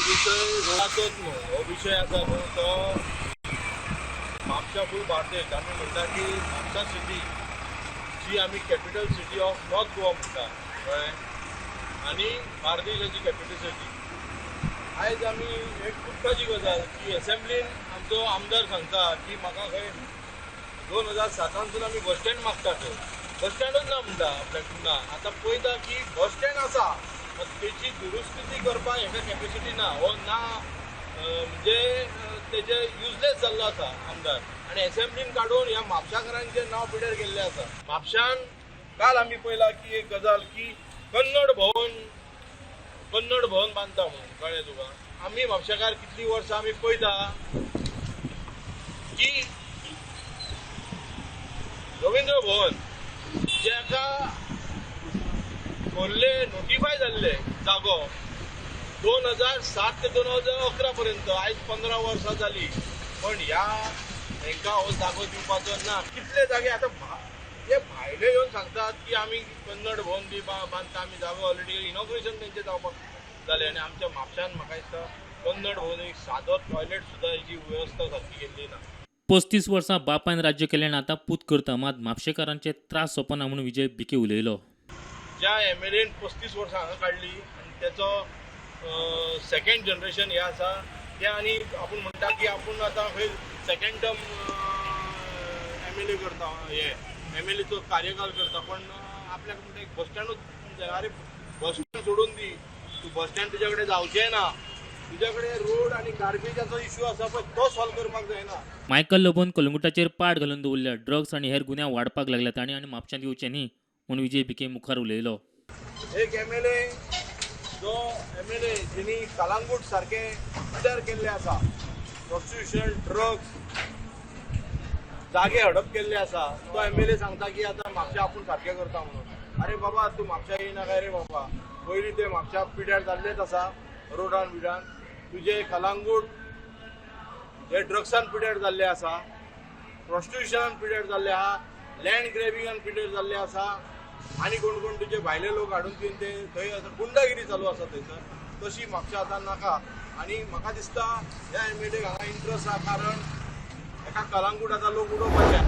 विशय रोडाचोच न्हू, हो विशय आसा न्हू तो म्हापशा फूल बार्देश. आमी म्हणटा की म्हापसा सिटी जी आमी capital city of North Goa म्हणटा, कळ्ळें, आनी बार्देशाची कॅपिटल सिटी. आयज आमी एक दुख्खाची गजाल की एसेंब्लीन आमचो आमदार सांगता की म्हाका खंय 2007सून आमी बस स्टँड मागता, थंय बस स्टँडूच ना म्हणटा आपल्याक ना. आतां पळयता की बस स्टँड आसा, तेची दुरुस्ती करपाक हेका कॅपेसिटी ना, हो ना, म्हणजे तेजे युजलेस जाल्लो आसा आमदार. आनी एसेंब्लीन काडून ह्या म्हापशाकारांचें नांव पिड्यार केल्लें आसा. म्हापशान काल आमी पळयला की एक गजाल की कन्नड भवन, कन्नड भवन बांदता म्हणून, कळ्ळें तुका. आमी म्हापशेकार कितलीं वर्सां आमी पळयता की रवींद्र भवन जेका खोर्ले नोटिफाय जाल्ले जागो 2007 ते 2011 पर्यंत, आयज 15 वर्सां जाली, पण ह्या हेंकां हो जागो दिवपाचो ना. कितले जागे आतां ते भायले येवन सांगतात की आमी कन्नड भवन बी बांदता, आमी जागो ऑलरेडी इनॉग्रेशन तेंचें जावपाक जालें. आनी आमच्या म्हापशान म्हाका दिसता कन्नड भवन एक सादो टॉयलेट सुद्दां हेजी वेवस्था सारकी केल्ली ना. 35 वर्सां बापायन राज्य केलें आनी आतां पूत करता, मात म्हापशेकारांचे त्रास सोंपना म्हणून विजय भिके उलयलो. ज्या एमएलएन 35 वर्सां हांगा काडली आनी तेचो सेकंड जनरेशन हे आसा ते, आनी आपूण म्हणटा की आपूण आतां खंय सेकंड टर्म एमएलए करता, हे एमएलएचो कार्यकाल करता, पण आपल्याक म्हणटा एक बस स्टँडूच. अरे, बस स्टँड सोडून दी तूं, बस स्टँड तुज्या कडेन जावचें ना. तुज्या कडेन रोड आनी गार्बेजाचो इश्यू आसा पळय, तो सॉल्व करपाक जायना. मायकल लोबोन कलंगुटाचेर पाड घालून दवरल्या. ड्रग्स आनी हेर गुन्यांव वाडपाक लागल्यात, तांणी आनी म्हापशांत येवचें न्ही म्हूण विजय भिके मुखार उलयलो. एक एमएलए जो एमएलए जेणी कलांगूट सारखे पिड्यार केल्ले आसा, प्रोस्टिट्युशन, ड्रग्स, जागे हडप केल्ले आसा, तो एमएलए सांगता की आतां म्हापशा आपूण सारकें करता म्हणून. अरे बाबा, तूं म्हापशा येयना काय रे बाबा? पयलीं ते म्हापशा पिड्यार जाल्लेच आसा रोडान बिडान. तुजे कलांगूट हे ड्रग्सान पिड्यार जाल्ले आसा, प्रोस्टिट्युशनान पिड्यार जाल्ले आहा, लँड ग्रॅबिंगान पिड्यार जाल्ले आसा, आनी कोण कोण तुजे भायले लोक हाडून तुवें ते थंय आतां गुंडागिरी चालू आसा थंयसर. तशी म्हापशा आतां नाका. आनी म्हाका दिसता ह्या एमएलएक हांगा इंट्रस्ट आहा, कारण एका कलांगूट आतां लोक उडोवपाचे.